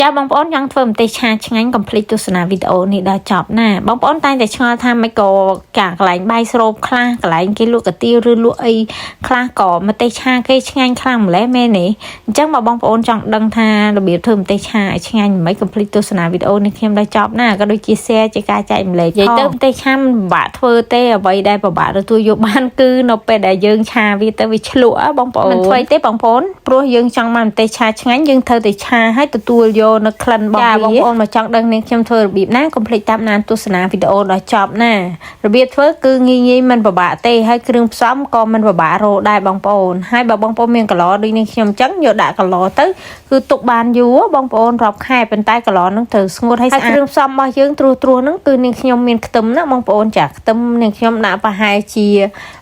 ចាបងប្អូនចង់ធ្វើម្ទេសឆាឆ្ងាញ់កុំភ្លេចទស្សនាវីដេអូនេះដល់ចប់ណាបងប្អូនតែងតែឆ្ងល់ថាមិនក៏កាកន្លែងបាយស្រូបខ្លះកន្លែងគេលក់កាទៀវឬលក់អីខ្លះក៏ម្ទេសឆាគេឆ្ងាញ់ខ្លាំងម្ល៉េះមែនទេអញ្ចឹងបើបងប្អូនចង់ដឹងថារបៀបធ្វើម្ទេសឆាឲ្យឆ្ងាញ់មិនកុំភ្លេចទស្សនាវីដេអូនេះខ្ញុំដល់ចប់ណាក៏ដូចជា share ជាការចែកម្លែកនិយាយទៅម្ទេសឆាមិនពិបាកធ្វើទេអ្វីដែលពិបាកទទួលយកបានគឺនៅពេលដែលយើងឆាវាទៅវាឆ្លក់ហ៎បងប្អូនមិនធ្វើទេបងប្អូនព្រោះយើងចង់បានម្ទេសឆាឆ្ងាញ់យើងត្រូវតែឆាឲ្យទទួលយកនៅក្លិនរបស់វាបងប្អូនមកចង់ដឹងនាងខ្ញុំធ្វើរបៀបណាកុំភ្លេចតាមដានទស្សនាវីដេអូដល់ចប់ណារបៀបធ្វើគឺងាយងាយមិនពិបាកទេហើយគ្រឿងផ្សំក៏មិនពិបាករកដែរបងប្អូនហើយបើបងប្អូនមានកឡដូចនាងខ្ញុំអញ្ចឹងយកដាក់កឡទៅគឺទុកបានយូរបងប្អូនរាប់ខែប៉ុន្តែកឡហ្នឹងត្រូវស្ងួតហើយស្អាតគ្រឿងផ្សំរបស់យើងត្រួសត្រាសហ្នឹងគឺនាងខ្ញុំមានខ្ទឹមណាបងប្អូនចាខ្ទឹមនាងខ្ញុំដាក់ប្រហែលជា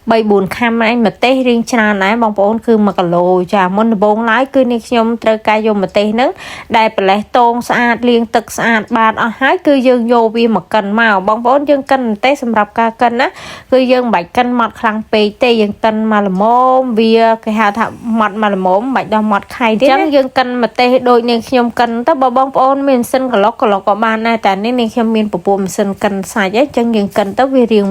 3 4ខាំឯងម្ទេសរៀងច្រើនដែរបងប្អូនគឺ1គីឡូចាមុនដំបូងឡើយគឺនាងខ្ញុំត្រូវការយកម្ទេសហ្នឹងដែលប្រលេះតងស្អាតលាងទឹកស្អាតបាតអស់ហើយគឺយើងយកវាមកកិនមកបងប្អូនយើងកិនម្ទេសសម្រាប់ការកិនណាគឺយើងមិនបាច់កិនម៉ត់ខ្លាំងពេកទេយើងកិនមកល្មមវាគេហៅថាម៉ត់មកល្មមមិនបាច់ដល់ម៉ត់ខៃទេអញ្ចឹងយើងកិនម្ទេសដូចនាងខ្ញុំកិនទៅបើបងប្អូនមានម៉ាស៊ីនក្លុកក្លុកក៏បានដែរតែនេះនាងខ្ញុំមានពពួកម៉ាស៊ីនកិនសាច់អញ្ចឹងយើងកិនទៅវារៀង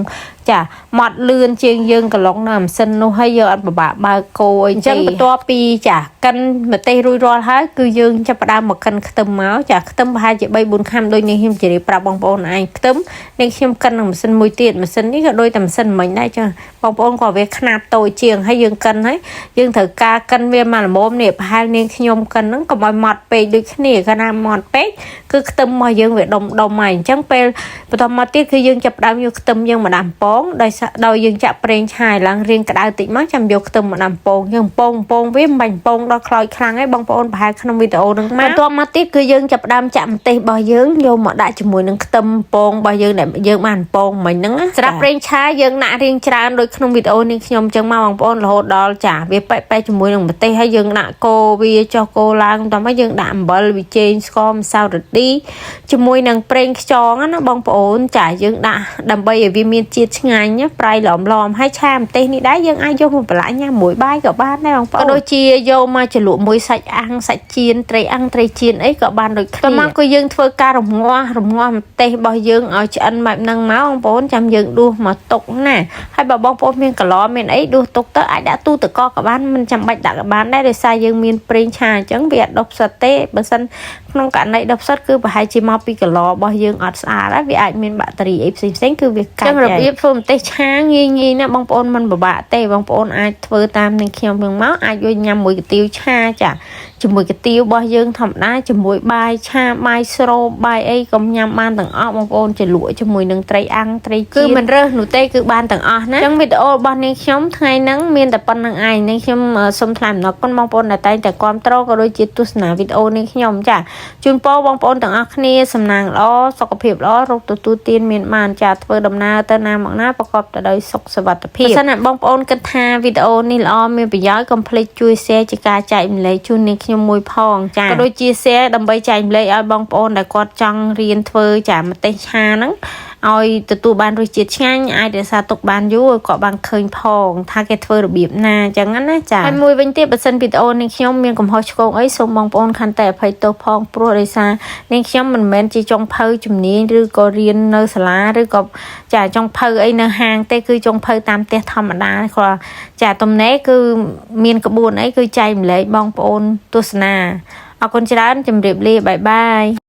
ចាម៉ត់លឿនជាងយើងក្លុកនៅម៉ាស៊ីននោះហើយយើងអត់ពិបាកបើកគោអីចឹងបន្ទាប់ពីចាកិនម្ទេសរួចរាល់ហើយគឺយើងចាប់ផ្ដើមមកកិនខ្ទឹមមកចាខ្ទឹមប្រហែលជា3 4ខាំដូចនេះខ្ញុំជម្រាបប្រាប់បងប្អូនឯងខ្ទឹមនេះខ្ញុំកិននឹងម៉ាស៊ីនមួយទៀតម៉ាស៊ីននេះក៏ដូចតែម៉ាស៊ីនមិញដែរចាបងប្អូនក៏វាខ្នាតតូចជាងហើយយើងកិនហើយយើងត្រូវការកិនវាមកល្មមនេះប្រហែលនាងខ្ញុំកិនហ្នឹងកុំឲ្យម៉ត់ពេកដូចគ្នាកាលណាម៉ត់ពេកគឺខ្ទឹមរបស់យើងវាដុំដុំហើយអញ្ចឹងពេលបន្តមកទៀតគឺយើងចាប់ផ្ដើមយកខ្ទឹមយើងមកដាំពងដោយដោយយើងចាក់ប្រេងឆាយឡើងរៀងក្តៅតិចមកចាំយកខ្ទឹមមកដាំពងយើងពងពងវាមិនបាញ់ពងដល់ខ្លោចខ្លាំងឯងបងប្អូនប្រហែលក្នុងវីដេអូហ្នឹងមកបន្ទាប់មកទៀតគឺយើងចាប់ផ្ដើមចាក់ម្ទេសរបស់យើងយកមកដាក់ជាមួយនឹងខ្ទឹមពងរបស់យើងដែលយើងបានពងមិញហ្នឹងសម្រាប់ប្រេងឆាយើងដាក់រៀងច្រើនដូចក្នុងវីដេអូនេះខ្ញុំចឹងមកបងប្អូនរហូតដល់ចាវាប៉ែកៗជាមួយនឹងម្ទេសហើយយើងដាក់គោវាចុះគោឡើងបន្តមកយើងដាក់អំបិលប៊ីចេងស្ករម្សៅរឌីជាមួយនឹងប្រេងខ្យងណាបងប្អូនចាយើងដាក់ដើម្បីឲ្យវាមានជាតិឆ្ងាញ់ប្រៃឡមឡមហើយឆាម្ទេសនេះដែរយើងអាចយកមកប្រឡាក់ញ៉ាំមួយបាយក៏បានដែរបងប្អូនក៏ដូចជាយកមកជ្រលក់មួយសាច់អាំងសាច់ចៀនត្រីអាំងត្រីចៀនអីក៏បានដូចគ្នាតមកគឺយើងធ្វើការរងាស់រងាស់ម្ទេសរបស់យើងឲ្យឆ្អិនបែបហ្នឹងមកបងប្អូនចាំយើងដួសមកទុកណាហើយបើបងប្អូនមានកឡមានអីដួសទុកទៅអាចដាក់ទូទឹកកកក៏បានមិនចាំបាច់ដាក់ក៏បានដែរដោយសារយើងមានប្រេងឆាអញ្ចឹងវាអត់ដុះផ្សិតទេបើសិនក្នុងករណីដុះផ្សិតគឺប្រហែលជាមកពីកឡរបស់យើងអត់ស្អាតហើយវាអាចមានបាក់តេរីអីផ្សេងផ្សេងគឺវាកាច់ចឹងរបៀបធ្វើម្ទេសឆាងាយងាយណាបងប្អូនមិនពិបាកទេបងប្អូនអាចធ្វើតាមនឹងខ្ញុំនឹងមកអាចយកញ៉ាំមួយកាទៀវឆាចាជាមួយកាទៀវរបស់យើងធម្មតាជាមួយបាយឆាបាយស្រូបបាយអីក៏ញ៉ាំបានទាំងអស់បងប្អូនជាលក់ជាមួយនឹងត្រីអាំងត្រីគឺមិនរើសនោះទេគឺបានទាំងអស់ណាចឹងវីដេអូរបស់នាងខ្ញុំថ្ងៃហ្នឹងមានតែប៉ុណ្្នឹងឯងនាងខ្ញុំសូមថ្លែងអំណរគុណបងប្អូនដែលតែងតែគាំទ្រក៏ដូចជាទស្សនាវីដេអូនាងខ្ញុំចាជូនពរបងប្អូនទាំងអស់គ្នាសំណាងល្អសុខភាពល្អរកទទួលទានមានបានចាធ្វើដំណើរទៅណាមកណាប្រកបទៅដោយសុខសុវត្ថិភាពបើសិនណាបងប្អូនគិតថាវីដេអូនេះល្អមានប្រយោជន៍កុំភ្លេចជួយ share ជាការចែករំលែកជូននាងខ្ញុំមួយផងចាក៏ដូចជា share ដើម្បីចែករំលែកឲ្យបងប្អូនដែលគាត់ចង់រៀនធ្វើចាម្ទេសឆាហ្នឹងឲ្យទទួលបានរសជាតិឆ្ងាញ់អាចរក្សាទុកបានយូរឲ្យគាត់បានឃើញផងថាគេធ្វើរបៀបណាអញ្ចឹងណាចាហើយមួយវិញទៀតបើសិនវីដេអូនេះខ្ញុំមានកំហុសឆ្គងអីសូមបងប្អូនខន្តីអភ័យទោសផងព្រោះដោយសារនាងខ្ញុំមិនមែនជាចុងភៅជំនាញឬក៏រៀននៅសាលាឬក៏ចាចុងភៅអីនៅហាងទេគឺចុងភៅតាមផ្ទះធម្មតាគ្រាន់ចាទំនេរគឺមានក្បួនអីគឺចែករំលែកបងប្អូនទស្សនាអរគុណច្រើនជម្រាបលា bye bye.